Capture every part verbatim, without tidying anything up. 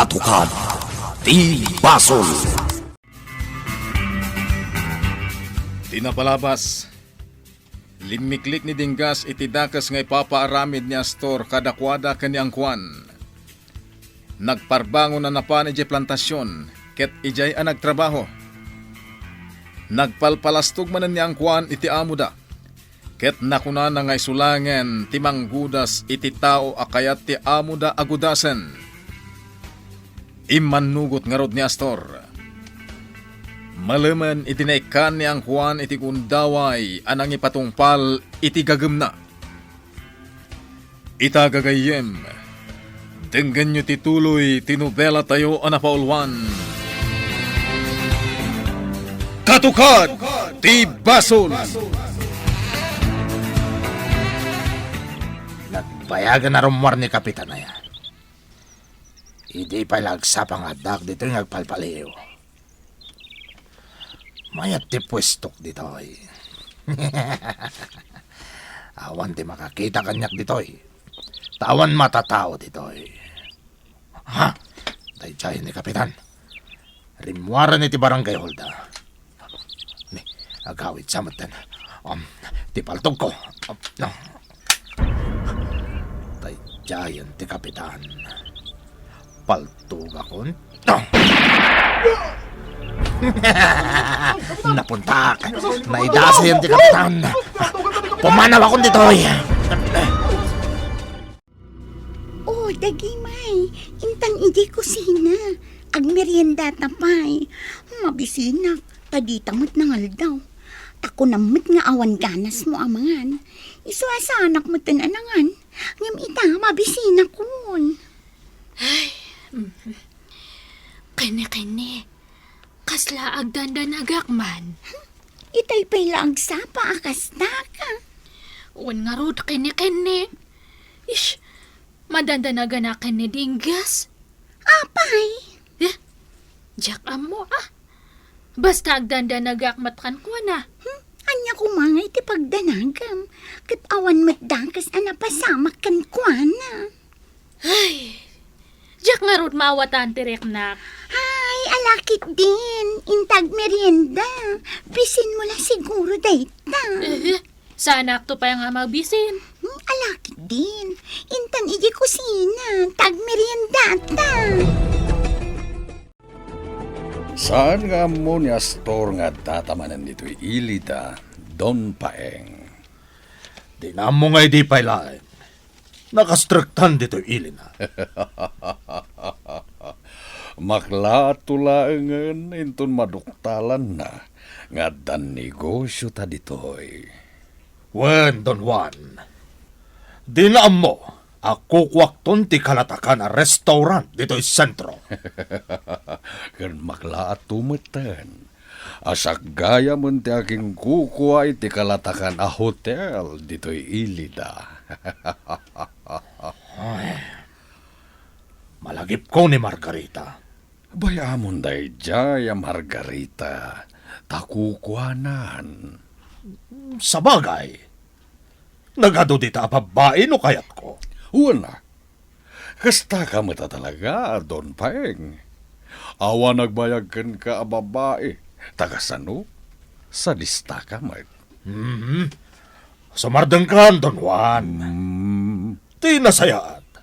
Tukad ti basol. Ti napalabas, limmiklik ni Dinggas iti dakes nga ipapaaramid ni Astor kadakuada ken ni Angkuan. Nagparbangon a napan idiay plantasion ket idiay a nagtrabaho. Nagpalpalastog manen ni Angkuan iti amoda, ket nakunana nga isu laengen ti manggudas iti tao a kayat ti amoda a gudasen. Immannugot ngarud ni Astor. Malemen iti naikkan ni Angkuan iti gundaway a nangipatungpal iti gagemna. Ita gagayyem, denggenyo ti tuloy ti nobelatayo a napauluan, Katukad ti Basol. Nagbayagen a rummuar ni Kapitan aya. Idi pay la agsapa nga addaak ditoy nga agpalpaliw. Mayat ti puestok ditoy. Awan ti makakita kaniak ditoy. Ta awan matatao ditoy. Ha? Daydiay ni Kapitan. Rimmuaran iti barangay hall da. Ni, agawid sa metten. Um, ti paltogko. Um, no. Daydiayen ti Kapitan. Paltogakon. Napuntak. Naidasayen ti Kapitan. Pumanawakon ditoy. O, dagimay, intan idiay kusina. Agmeriendata pay. Mabisinak, ta dita met nangaldaw. Ta kunam met nga awan ganasmo a mangan. Isu a saanak metten a nangan. Ngem ita, mabisinakon. Ay, mm. Kenne, kenne. Kasla agdandanagak man. Itay pay la agsapa a kasta ka. Wen ngarud, kenne, kenne. Ish, madandanagan a kenne Dinggas. Apay? Eh, diak ammo, ah. Basta agdandanagak met kenkuana. Hmm? Ania koma ngay ti pagdanagam? Ket awan met dakes a napasamak kenkuana. Ay, diak ngarud maawatan ti riknak. Ay, alakit din. Inta agmerienda. Bisinmo la siguro dayta. Eh, saanakto pay nga mabisin. Hmm, alakit din. Intan idiay kusina, ta agmeriendata. Saan nga ammo ni Astor nga addata manen ditoy ilida, Don Paeng? Dina ammo nga idi pay laeng. Nakastrektan ditoy ilina. Maklaatto laengen inton maduktalanna nga addan negosiota ditoy. Wen, Don Juan, dina ammo a kukuakton ti kalatakan a restaurant ditoy sentro. Ken maklaatto metten a saggayamen ti akinkukua iti kalatakan a hotel ditoy ilida. Ay, malagipko ni Margarita. Bay-amon daydiay a Margarita, ta kukuanan. Sabagay, nagadu dita a babbai no kayatko. Wen a, kasta ka met a talaga, Don Paeng. Awan agbayag kenka a babbai, ta kasano? Sadista ka met. Mhm. Sumardengkan, Don Juan. Mm. Ti nasayaat,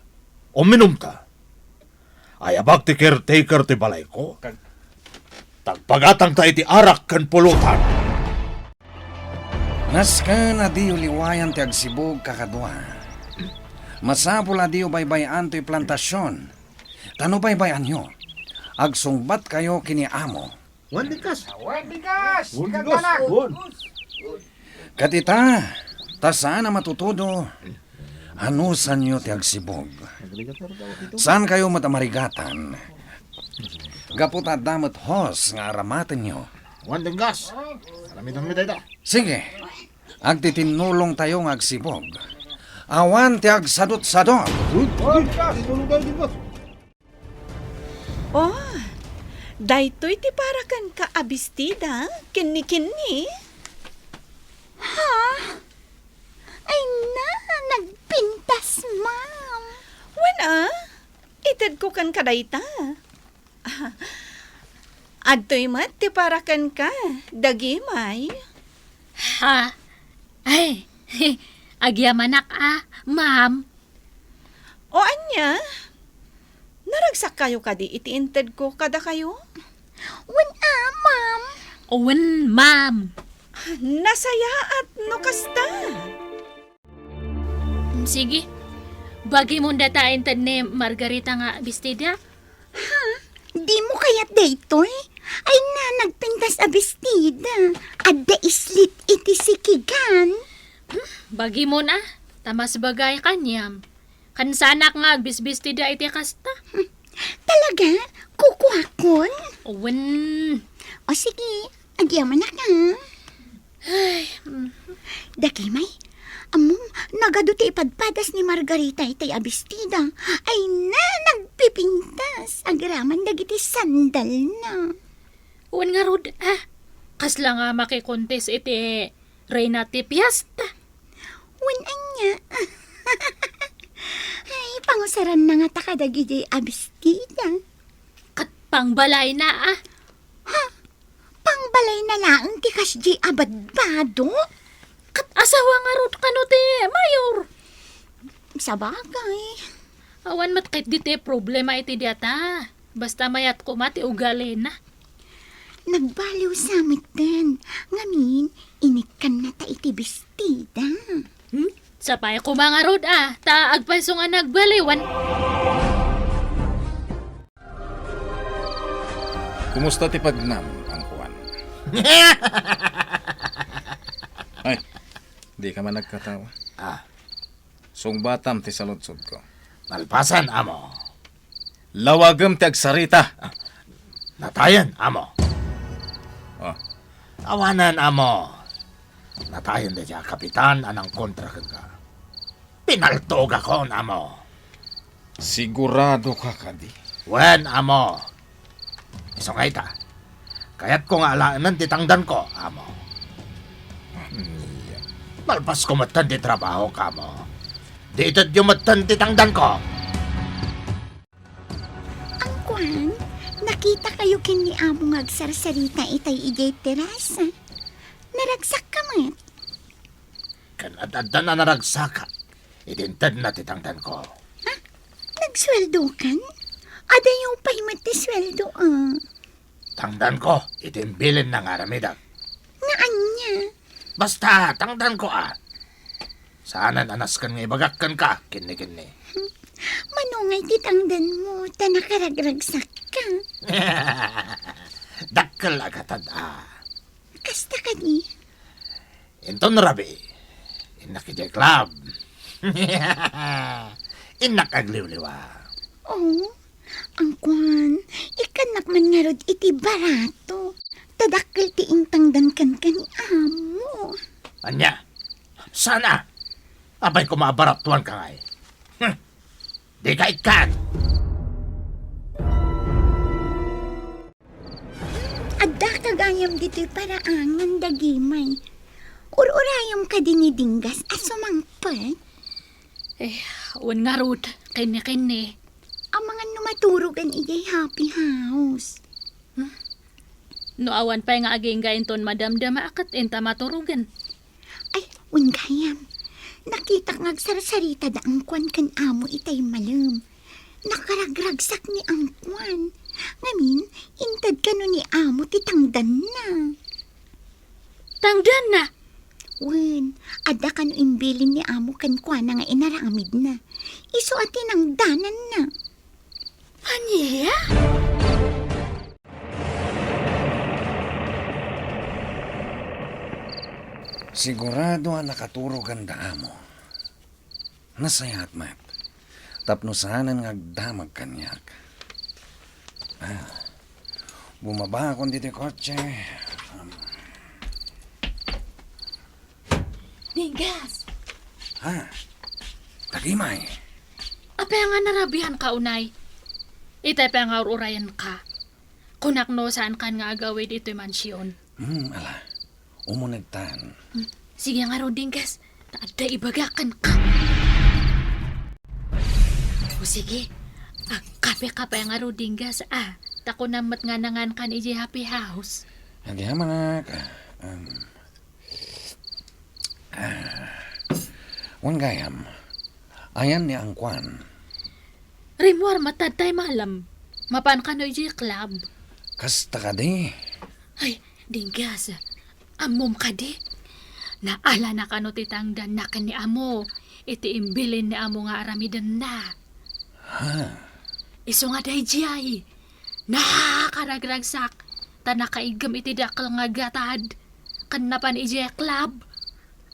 uminumta. Ayabak ti caretaker ti balayko. Tagpagatangta iti arak ken pulutan. Nasken a diyo liwayan ti agsibug, kakadua. Masapul a diyo baybay-an toy plantasion. Ta no baybay-anyo, agsungbatkayo ken ni amo. Wan di kas. Wan di kas. Wan di kas. Wan. Ket ita, ta saan a matutudo, anusanyo ti agsibug. Saankayo met a marigatan. Gapu ta adda met hos nga aramatenyo. Wan di kas. Aramidenmi dayta. Sige. Agtitinnulongtayo nga agsibug. Awan ti agsadutsadot. Wan di kas. Tinulong tayo di kas. Oh, daytoy ti para kenka a bestida, kenni-kenni? Ha? Ay na, nagpintas, ma'am. Wen a, itedko ken kadayta. Adtoy met ti para kenka, dagimay. Ha? Ay, agyamanak a, ma'am. O ania? Naragsakkayo kadi iti intedko kadakayo? Wen a, ma'am. Wen, ma'am. Nasayaat no kasta. Mm, sige. Bagimon data inted ni Margarita nga bestida. Ha? Dimo kayat daytoy? Ay na, nagpintas a bestida. Adda islit iti sikigan. Hmm, bagimon a. Ta mas bagay kaniam. Kansanak nga agbisbistida iti kasta. Hmm. Talaga? Kukuakon? Wen. O sige, agyamanak a. Ay, mm. Dagimay, ammom, nagadu ti ipadpadas ni Margarita itay a bestida. Ay na, nagpipintas. Agraman dagiti sandalna. Wen ngarud, ah. Kasla nga makikontes iti reyna ti piesta. Wen ania? Ay, pangusaranna ngata kadagidi a bestida. Ket pangbalayna, ah. Ha? Pangbalayna laeng ti kasdi a badbado? Ket asawa ngarud kano ti mayor? Sabagay. Awan met ketdi ti problema iti diata. Basta mayat koma ti ugalina. Nagbaliw sa metten. Ngamin, inikkannata iti bestida. Hmm? Sapay koma ngarud a, ta agpayso nga nagbaliwan. Kumusta ti pagnam, Angkuan? Ay, di ka man nagkatawa. Ah. Sungbatam ti saludsodko. Nalpasan, amo. Lawagem ti agsarita. Ah, natayen, amo. Oh. Awanen, amo. Natayen dayta a kapitan a nangkontra kenka. Pinaltogakon, amo. Sigurado ka kadi? Wen, amo. Isu nga ita, kayatko nga alaenen ti tangdanko, amo. Ania? Malpasko metten ti trabahok, amo. Di itedyo metten ti tangdanko. Angkuan, nakitakayo ken ni amo nga agsarsarita itay idiay terasa. Naragsakka met. Ken ad-addan a naragsakak iti intedna ti tangdanko. Ha? Nagsueldokan? Adayo pay met ti sueldo, a. Tangdanko iti imbilinna nga aramidek. Nga ania? Basta, tangdanko a. Saanen a nasken nga ibagak kenka, kinni-kinni. Mano ngay ti tangdanmo, ta nakaragragsakka? Dakkel a gatad a. Kasta kadi? Inton rabii, innak idiay club. Innak agliwliwa. Oh, angkuan, ikkannak man ngarud iti barato. Ta dakkel ti intangdan kenka ni amo. Ania? Saan a? Apay koma a baratuanka ngay? Hmm. Dika ikkan! Addaka gayam ditoy paraangan, dagimay. Ur-urayam kadi ni Dinggas a sumangpet? Eh, wen ngarud, kinni-kinni. Amangan no maturogan idiay happy house. Hmm? No awan pay nga agingga inton madamdama a ket inta maturogan. Ay, wen gayam. Nakitak nga agsarsarita da angkuan ken amo itay malem. Nakaragragsak ni angkuan. Ngamin, inted kano ni amo ti tangdanna. Tangdanna? Wen, adda kano imbilin ni amo kenkuana nga inaramidna. Isu a tinangdananna. Ania? Sigurado a nakaturogan da amo. Nasayaat met. Tapno saanen nga agdamag kaniak. Ah, bumabakon ditoy kotse. Um. Dinggas! Ha? Dagimay. Apay nga narabihanka unay? Itay pay nga ur-urayenka. Kunak no saankan nga agawid itoy mansion. Hmm, ala. Umunegtan. Hmm, sige ngarud, Dinggas. Ta adda ibagak kenka. O sige, ag- Kape-kape ngarud, Dinggas, a. Ta kunam met nga nangankan idiay happy house. Agyamanak. Um, ah, wen gayam, ayan ni Angkuan? Rimmuar met tay malem. Mapan kano idiay club? Kasta kadi? Ay, Dinggas, ammom kadi? Naala na kano ti tangdanna ken ni amo iti imbilin ni amo nga aramidenna. Ha? Isu nga daydiay, nakaragragsak, ta nakaiggem iti dakkel nga gatad, ken napan idiay club.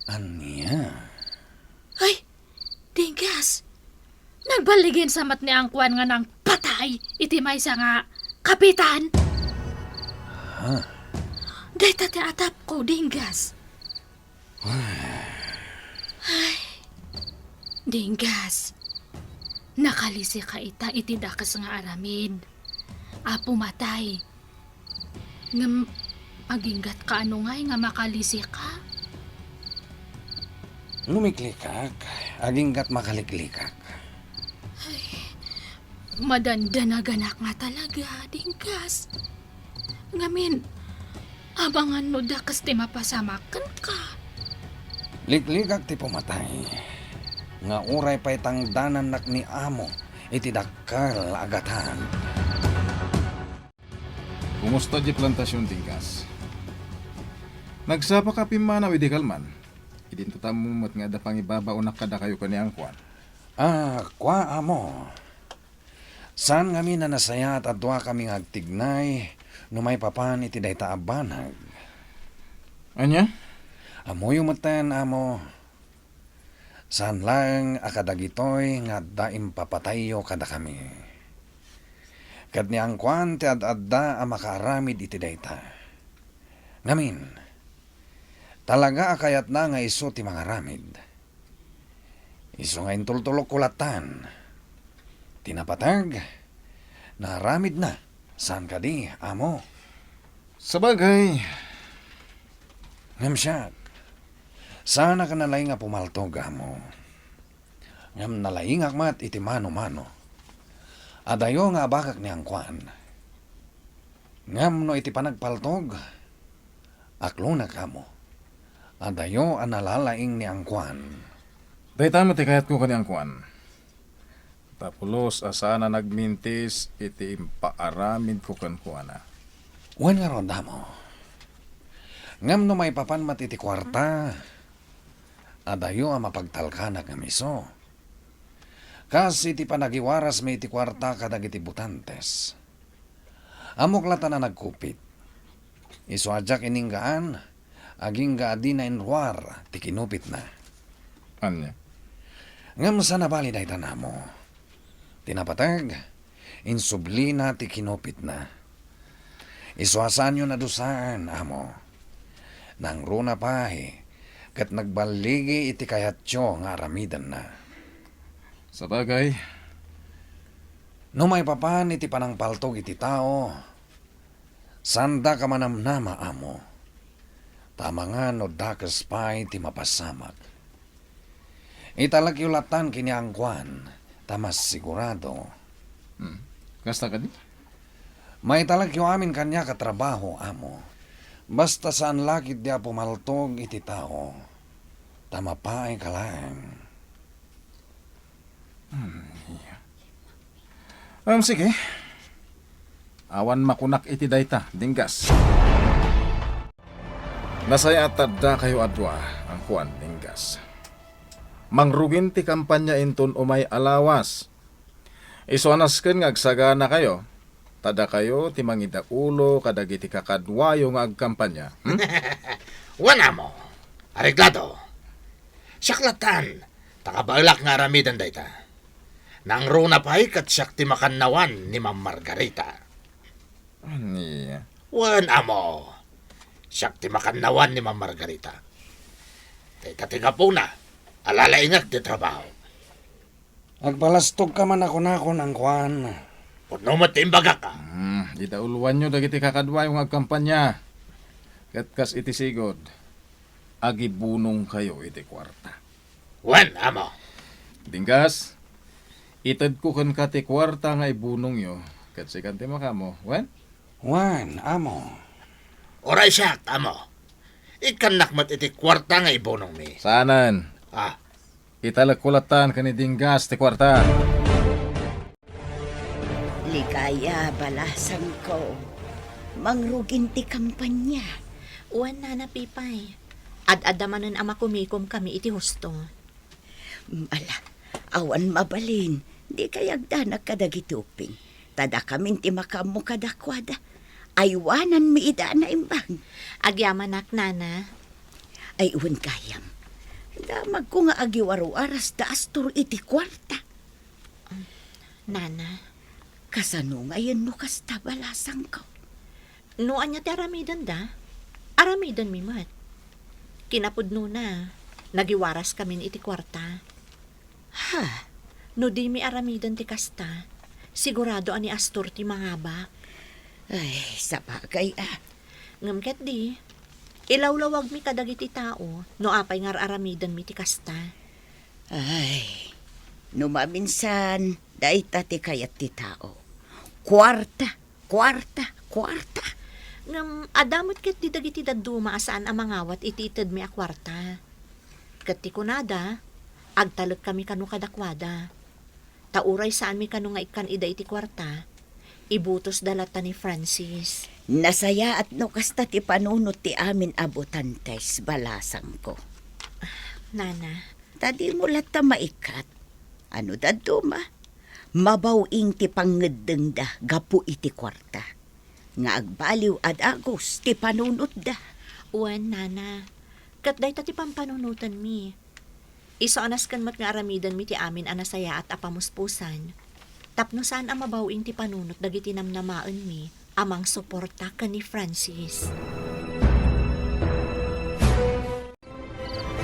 Ania? Ay, Dinggas, nagballigen sa met ni Angkuan nga nangpatay iti maysa nga kapitan. Ha? Dayta ti atapko, Dinggas. Ay, Dinggas, nakalisika ita iti dakes nga aramid a pumatay. Ngem aginggatka anunay nga makalisika? Lumiklikak, aginggat makaliklikak. Ay, madandanaganak nga talaga, Dinggas. Ngamin, amangan no dakes ti mapasamak kenka. Liklikak ti pumatay, nga uray pay tangdanannak ni amo iti dakkel a gatad. Kumusta diay plantasion, Dinggas? Nagsapaka pimmanaw idi kalman? Idinto tammo met nga adda pangibabaonak kadakayo ken ni Angkuan. Ah, kua, amo. Saan ngamin a nasayaat a duakami nga agtignay no maipapan iti dayta a banag. Ania? Ammoyo metten, amo. Saan laeng a kadagitoy nga adda impapatayyo kadakami. Ket ni Angkuan ti ad-adda a makaaramid iti dayta. Ngamin, talaga a kayatna nga isu ti mangaramid. Isu nga intultulokko lattan. Ti napateg, naaramidna, saan kadi, amo? Sabagay. Ngem siak, saanak a nalaing a pumaltog, amo. Ngem nalaingak met iti mano-mano. Adayo nga abakak ni Angkuan. Ngem no iti panagpaltog, aklonak, amo. Adayo a nalalaing ni Angkuan. Dayta met ti kayatko ken ni Angkuan. Ta pulos a saan a nagmintis iti impaaramidko kenkuana. Wen ngarud, amo. Ngem no maipapan met iti kuarta, adayo a mapagtalkanak ngem isu. Kas iti panagiwarasmi iti kuarta kadagiti botantes. Ammok latta a nagkupit. Isu a diak ininggaan, agingga a dina inruar ti kinupitna. Ania? Ngem saan a bali dayta, amo. Ti napateg, insublina ti kinupitna. Isu a saanyo nadusaan, amo. Nangruna pay, ket nagballigi iti kayatyo nga aramidenna. Sabagay. No maipapan iti panangpaltog iti tao, saandaka manamnama, amo. Ta amangan no dakes pay ti mapasamak. Italekyo lattan ken ni Angkuan, ta mas sigurado. Hmm. Kasta kadi? Maitalekyo amin kaniak a trabaho, amo. Basta saan la ketdi a pumaltog iti tao, ta mapaayka laeng. Hmm, iya. Em, sige. Awan makunak iti dayta, Dinggas. Nasayaat ta addakayo a dua, Angkuan, Dinggas. Mangrugin ti kampanya inton umay a lawas. Isu a nasken nga agsaganakayo, ta dakayo ti mangidaulo kadagiti kakaduayo nga agkampanya. Hmm? Wen, amo. Areglado. Siak lattan, ta kabaelak nga aramiden dayta. Nangruna pay ket siak ti makannawan ni Ma'am Margarita. Ania? Wen, amo. Siak ti makannawan ni Ma'am Margarita. Dayta ti gapuna a lalaingek ti trabaho. Agpalastogka man a kunakon, Angkuan. Pudno met ti imbagak, a. Hmm, idauloanyo dagiti kakaduayo nga agkampanya. Ket kas iti sigud, agibunongkayo iti kuarta. Wen, amo. Dinggas, Itedko kenka ti kuarta nga ibunongyo, ket sikan ti makaammo. Wen? Wen, amo. Uray siak, amo. Ikkannak met iti kuarta nga ibunongmi. Saanen. Ah. Italekko latta ken ni Dinggas ti kuarta. Ligaya, balasangko. Mangrugin ti kampanya. Wen, Nana Pipay. Ad-adda manen a makumikomkami iti husto. Ala, awan mabalin. Dikay agdanag kadagiti ubbing. Ta dakamin ti makaammo kadakuada. Aywananmi ida a naimbag. Agyamanak, Nana. Ay, wen gayam. Damagko nga agiwarwaras da Astor iti kuarta. Nana. Kasano ngayen no kasta, balasangko? No ania ti aramidenda, aramidenmi met. Kinapudnona, nagiwaraskamin iti kuarta. Ha? No dimi aramiden ti kasta, sigurado a ni Astor ti mangabak. Ay, sabagay a. Ngem ketdi, ilawlawagmi kadagiti tao no apay nga ar-aramidenmi ti kasta. Ay, no maminsan, dayta ti kayat ti tao. Kuarta, kuarta, kuarta. Ngem adda met ketdi dagiti dadduma a saan a mangawat iti itedmi a kuarta. Ket ti kunada, agtalekkami kano kadakuada. Ta uray saanmi kano nga ikkan ida iti kuarta, ibutosda latta ni Francis. Nasayaat no kasta ti panunot ti amin a botantes, balasangko. Nana. Ta dimo latta maikkat. Ano dadduma? Mabaw-ing ti pangngeddengda gapu iti kuarta. Nga agbaliw a dagus ti panunotda. Wen, Nana. Ket dayta ti pampanunotenmi. Isu a nasken met nga aramidenmi ti amin a nasayaat a pamuspusan. Tapno saan a mabaw-ing ti panunot dagiti namnamaenmi a mangsuporta ken ni Francis.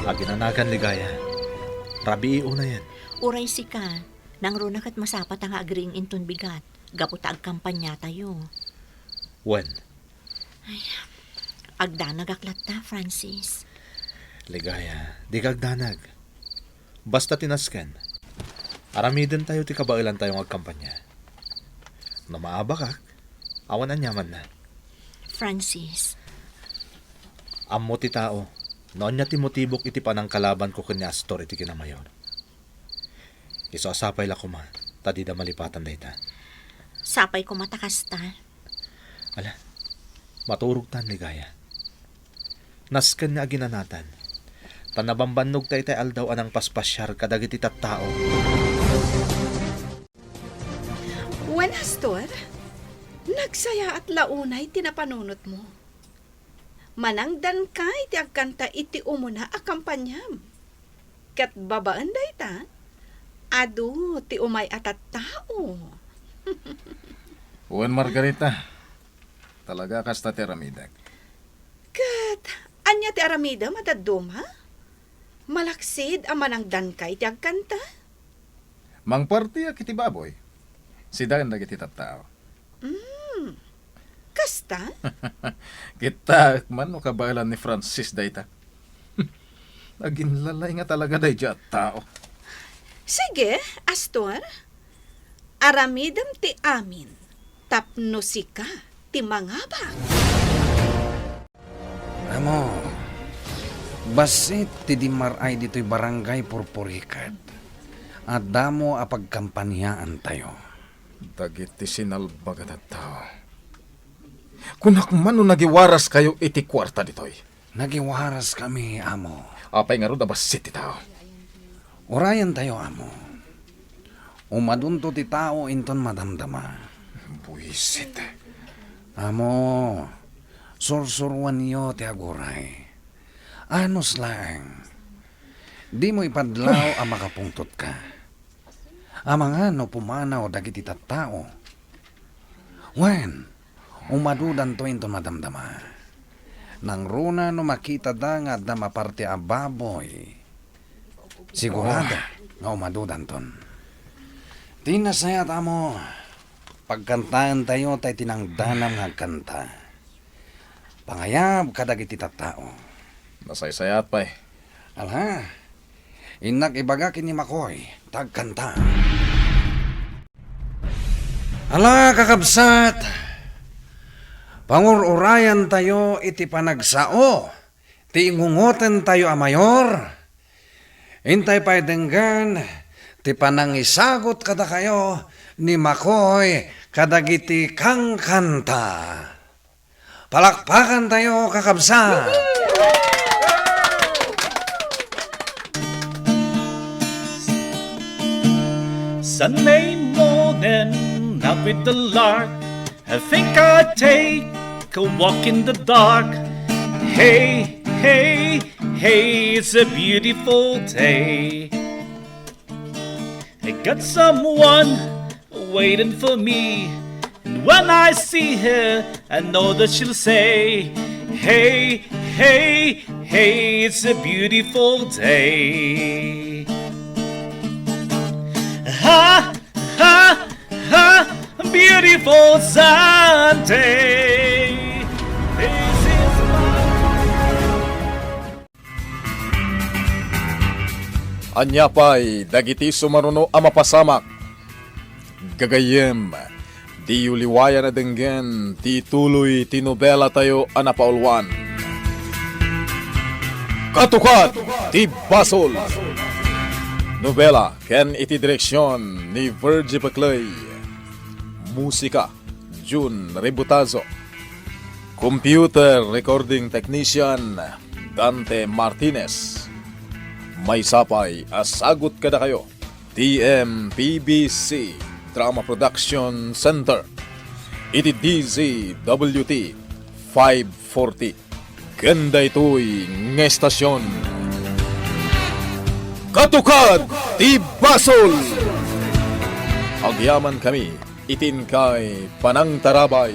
Aginanagan, Ligaya. Rabii unayen. Uray sika, nangruna ket masapata nga agriing inton bigat, gapu ta agkampanyatayo. Wen. Ay, agdanagak latta, Francis. Ligaya, dika agdanag. Basta ti nasken, aramidentayo ti kabaelantayo nga agkampanya. No maabakak, awan aniamanna. Francis. Ammo ti tao no ania ti motibok iti panangkalabanko ken ni Astor iti kinamayon. Isu a sapay la koma ta dida malipatan dayta. Sapay koma ta kasta. Ala, maturogtan, Ligaya. Nasken nga aginanatan, ta nabambannogta itay aldaw a nangpaspasiar kadagiti tattao. Wen, Astor, nagsayaat la unay ti napanunotmo. Manangdankay ti agkanta iti umuna a kampaniam. Ket babaen dayta, adu ti umay a tattao. Wen, Margarita, talaga kasta ti aramidek. Ket ania ti aramidem a dadduma? Malaksid a manangdankay ti agkanta? Mangpartiak iti baboy. Sidaen dagiti tattao. Mm. Kasta? Kittaek man no kabaelan ni Francis dayta. Aginlalay nga talaga daydiay a tao. Sige, Astor. Aramidem ti amin tapno sika ti mangabak. Amo, bassit ti dimmar-ay ditoy Barangay Purpuriket. Addamo a pagkampaniaantayo. Dagiti sinalbag a tattao. Kunak man no nagiwaraskayo iti kuarta ditoy. Nagiwaraskami, amo. Apay ngarud a bassit ti tao? Urayentayo, amo. Umadunto ti tao inton madamdama. Buisit. Amo, sursuruanyo ti aguray. Anus laeng. Dimo ipadlaw a makapungtotka. Amangan no pumanaw dagiti tattao. Wen, umadudanto inton madamdama. Nangruna no makitada nga adda maparti a baboy, sigurado nga umadudanton. Ti nasayaat, amo, pagkantaentayo tay tinangdanam nga agkanta. Pangayab kadagiti tattao. Nasaysayaat pay. Ala, innak ibaga ken ni Makoy, ta agkanta. Ala, kakabsat, pangur-urayantayo iti panagsao ti ingungotentayo a mayor. Intay pay denggen ti panangisagut kadakayo ni Makoy kadagiti kankanta. Palakpakantayo, kakabsat! Sunday morning, up with the lark. I think I'll take a walk in the dark. Hey, hey, hey, it's a beautiful day. I got someone waiting for me. And when I see her, I know that she'll say, hey, hey, hey, it's a beautiful day. Ha, ha, ha, beautiful Sunday. This is my Ania pay dagiti sumaruno a mapasamak? Gagayyem, diyo liwayan a denggen ti ituloy ti nobelatayo a napauluan. Katukad ti Basol! Nobela ken iti direksion ni Virgie Peclay. Musika, Jun Rebutazo. Computer Recording Technician, Dante Martinez. Maysa pay a sagut kadakayo, T M P B C Drama Production Center, iti D Z W T five forty. Ken daytoy nga estasyon, Katukad ti Basol! Agyamankami iti inkay panangtarabay.